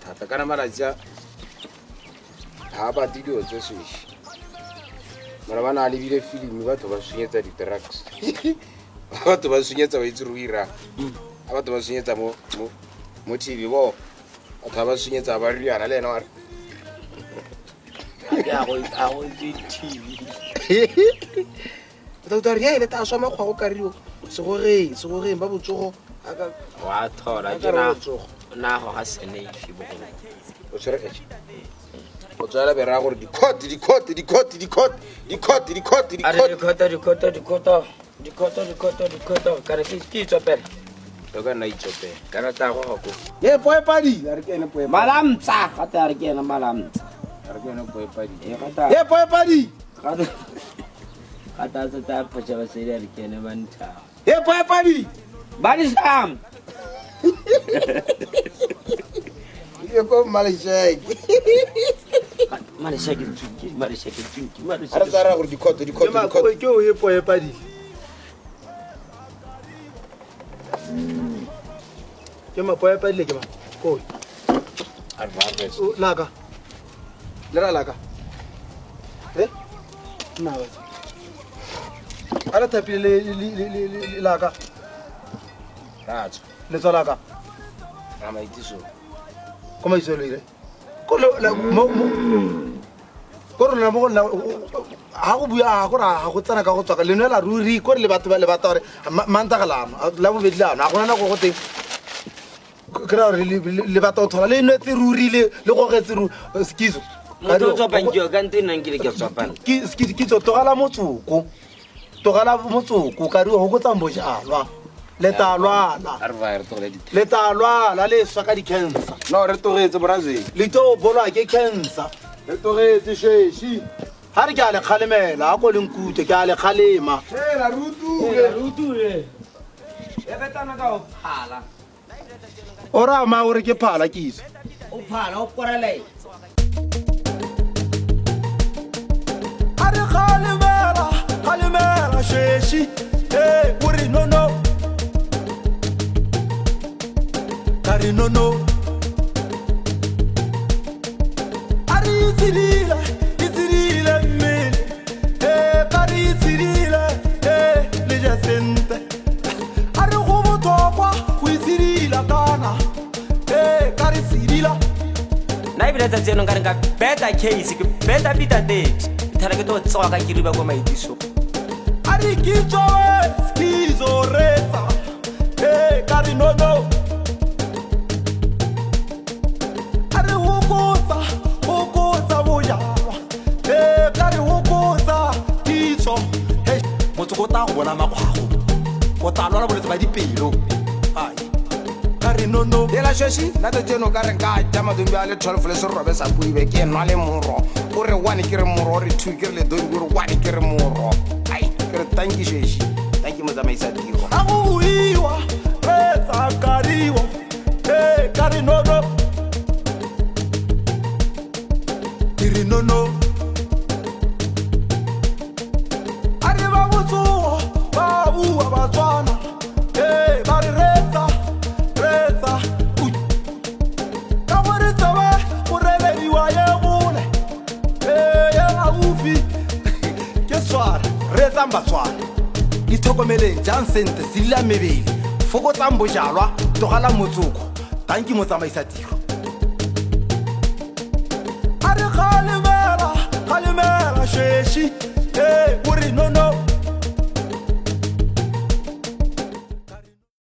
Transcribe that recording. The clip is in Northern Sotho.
thata kana malatsi a ga a batle dilo tse sešwa mara ba na lebile filimi batho ba senyetsa di-drugs batho ba senyetsa ba itse re o irang a batho ba senyetsa mo mo mo tv bo batho ba ba senyetsa ba riana le ena wa re a go itse tv o tla utlwa re ele ta swa makgwa go kario segogeng segogeng ba botsogo wa thola ke na na go ga seneifi bogolo o tshwere etse o tswela be raya gore di-court di-court di-court di-court di-court di-court a re di-court di-court di-court di-court di-court di-court kana ke ke itsopela o ka nna itsopela kana tla go ga ko e poepadi a re ke ene poepadi malamtsa gate a re ke ene malamtsa a re ke ene poepadi e gata e poepadi gata gata a setse a phoša basadi a re ke ene banthao e poepadi badisam e ko mmalešeke malešake tsuki malešake tsuki a re tsaya gore di-court di-court di-court ke o e poepadi ke ma poepadile ke ma koi a re ba re laka le ra laka e nna batho a le thapile le laka ra tswa le tswa laka ra maitiso ko maiso le ile ko le mo mo ko rona mo go nna ga go bua ga go ra ga go tsena ka go tswa le nwela ruri ko re le batho ba le batla gore mantaga lano la bobedi lano ga gona nako go teng ke ra gore le batla go thola le nwetse ruri le le gogetse ruri skizo motho o tswapang ke yo ka nte nna nkile ke tswapang kitso tlogela motsoko tlogela motsoko ka re gokotsang bojalwa le tla lwala a re ba re tlogele di le tla lwala le swa ka di-cancer no re tlogetse brazil le tlo bolwa ke cancer re tlogetse sheshi ga re ke a le kgalemela a ko le nkute ke a le kgalema hela re utlwile re utlwile e betana ka o phala o re ama o re ke phala kiso o phala o korele a re kgalemela kgalemela šeši ee o re nono ka re nono a re itshedile itshedile mmele ee ka re itshedile ee le je sente a re go botlhokwa go itshedila kana ee ka re sedila nna ebile tsatsi eno nka re nka beta case ke beta peter tet thana ke tlo tsewa ka kiriba ko maitisong a re kitso skizo retsa ee ka re nono a re hokotsa hokotsa bojalwa ee ka re hokotsa kitso hei motsoko o tla go bona makgwago o tla lwala bolwetse ba dipelo ai ka re nono ela šoši nna tsatsi eno ka re nka ja madombi a le 12 le serobe sa puibe ke nwa le moro o re one ke re moro o re two ke re ledombi o re one ke re moro ai ke re tanki šoši tanki motsamaisa tiro a go buiwa re tsakariwa ee ka re nono ke re nono a re ba botsogo ba bua batswana ee ba re retsa retsa Ui. ka gore tsebe go relediwa ye gole ee ye gaufi ke tshwara reetsang batswana itlhokomeleng jang sente sedila mebele fokotsang bojalwa tlogelang motsoko tanki motsamaisa tiro a re kgalemela kgalemela šeši